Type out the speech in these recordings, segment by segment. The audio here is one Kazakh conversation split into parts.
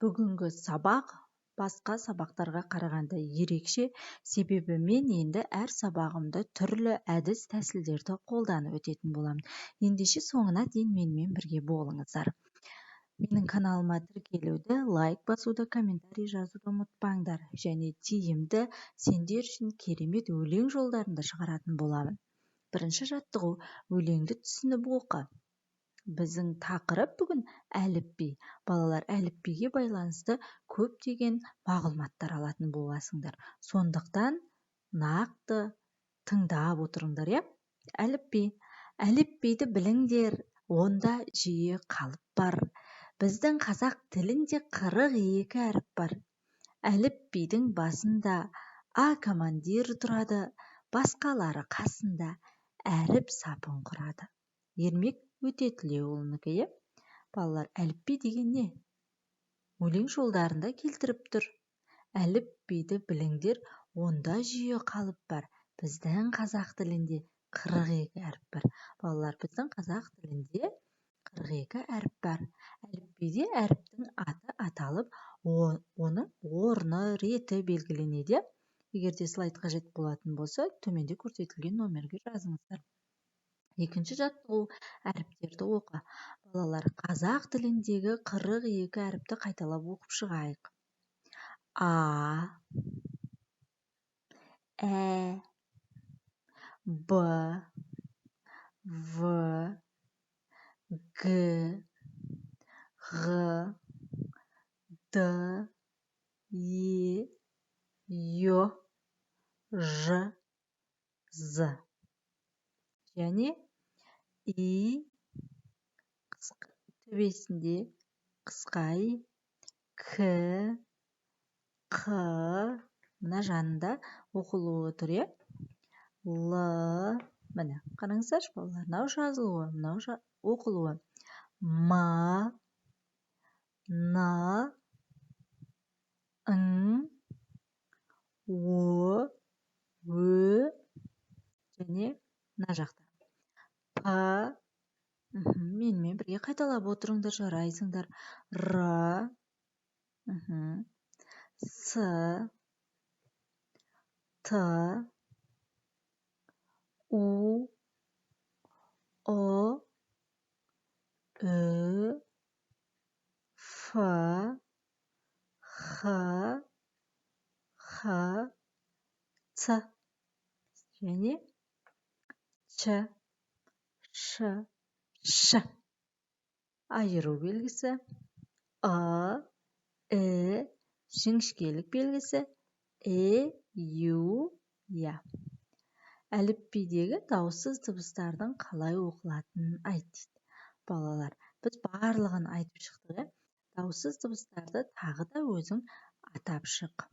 Бүгінгі сабақ басқа сабақтарға қарағанда ерекше, себебі мен енді әр сабағымда түрлі әдіс тәсілдерді қолданып өтетін боламын. Ендеше соңына дейін менімен бірге болыңыздар. Менің каналыма тіркелуді, лайк басуды, комментарий жазуды ұмытпаңдар. Және тиімді, сендер үшін керемет өлең жолдарын да шығаратын боламын. Бірінші жаттығу: өлеңді түсініп оқы. Біздің тақырып бүгін әліпби. Балалар, әліпбиге байланысты көптеген мағлұматтар алатын боласыңдар. Сондықтан нақты тыңдап отырыңдар, иә? Әліпби. Әліпбиді біліңдер, онда жүйе, қалып бар. Біздің қазақ тілінде 42 әріп бар. Әліпбидің басында А командир тұрады, басқалары қасында әріп сапын құрады. Ермек Өтетілеуұлынікі, иә? Балалар, әліпби деген не? Өлең жолдарында келтіріп тұр. Әліпбиді біліңдер, онда жүйе, қалып бар. Біздің қазақ тілінде 42 әріп бар. Балалар, біздің қазақ тілінде 42 әріп бар. Әліпбиде әріптің аты аталып, оның орны, реті белгіленеді. Егер де слайд қажет болатын болса, төменде көрсетілген номерге жазыңыздар. Екінші жаттығу: әріптерді оқы. Балалар, қазақ тіліндегі 42 әріпті қайталап оқып шығайық. А, Ә, Б, В, Г, Ғ, Д, Е, Ё, Ж, З және И төбесінде қысқа и, К, Қ, мына жанында оқылуы тұр, иә? Л, міне, қараңыздаршы, балалар, мынау жазылуы, мынау оқылуы. М, Н, Ң, О, Ө және мына жақта П. Менімен бірге қайталап отырыңдар, жарайсыңдар. Р, С, Т, У, Ұ, Ү, Ф, Х, Х, Ц және Ч, Ш, Ш. Айыру белгісі, Ы, І, жіңішкелік белгісі, Э, Ю, Я. Әліпбидегі дауыссыз дыбыстардың қалай оқылатынын айт дейді. Балалар, біз барлығын айтып шықтық, иә? Дауыссыз дыбыстарды тағы да өзің атап шық.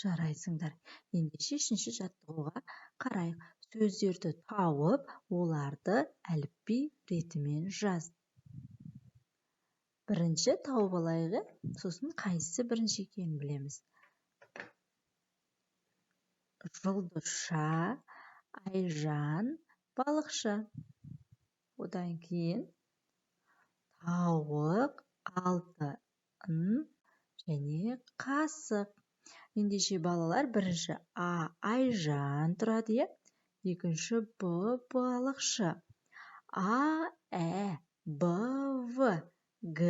Жарайсыңдар. Ендеше үшінші жаттығуға қарайық. Сөздерді тауып, оларды әліпби ретімен жаз. Бірінші тауып алайық, иә? Сосын қайсысы бірінші екенін білеміз. Жұлдызша, Айжан, балықшы. Одан кейін тауық, алтын және қасық. Ендеше, балалар, бірінші А, Айжан тұрады, иә? Екінші Б, балықшы. А, Ә, Б, В, Г,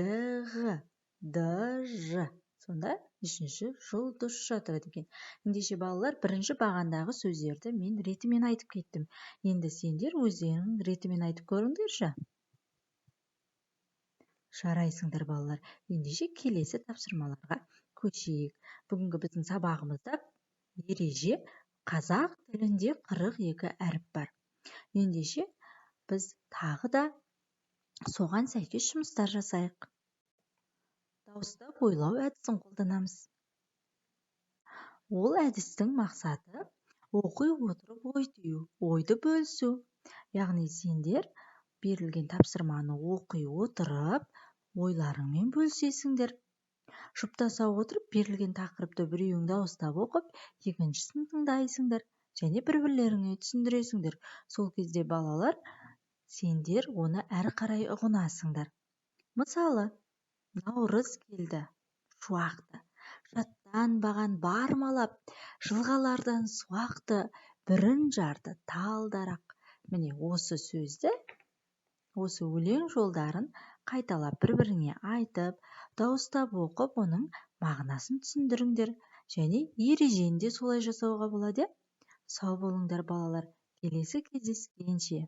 Ғ, Д, Ж. Сонда үшінші жұлдызша тұрады екен. Ендеше, балалар, бірінші бағандағы сөздерді мен ретімен айтып кеттім. Енді сендер өздерің ретімен айтып көріңдерші. Жарайсыңдар, балалар. Ендеше келесі тапсырмаларға көшейік. Бүгінгі біздің сабағымызда ереже: қазақ тілінде 42 әріп бар. Ендеше біз тағы да соған сәйкес жұмыстар жасайық. Дауыстап ойлау әдісін қолданамыз. Ол әдістің мақсаты — оқи отырып ой түю, ойды бөлісу. Яғни сендер берілген тапсырманы оқи отырып, ойларыңмен бөлісесіңдер. Жұптаса отырып, берілген тақырыпты біреуің дауыстап оқып, екіншісін тыңдайсыңдар және бір бірлеріңе түсіндіресіңдер. Сол кезде, балалар, сендер оны әрі қарай ұғынасыңдар. Мысалы, Наурыз келді шуақты, шаттанбаған бар малап, жылғалардан су ақты, бүрін жарды тал, дарақ. Міне, осы сөзді, осы өлең жолдарын қайталап, бір біріңе айтып, дауыстап оқып, оның мағынасын түсіндіріңдер және ережені де солай жасауға болады, иә. Сау болыңдар, балалар, келесі кездескенше!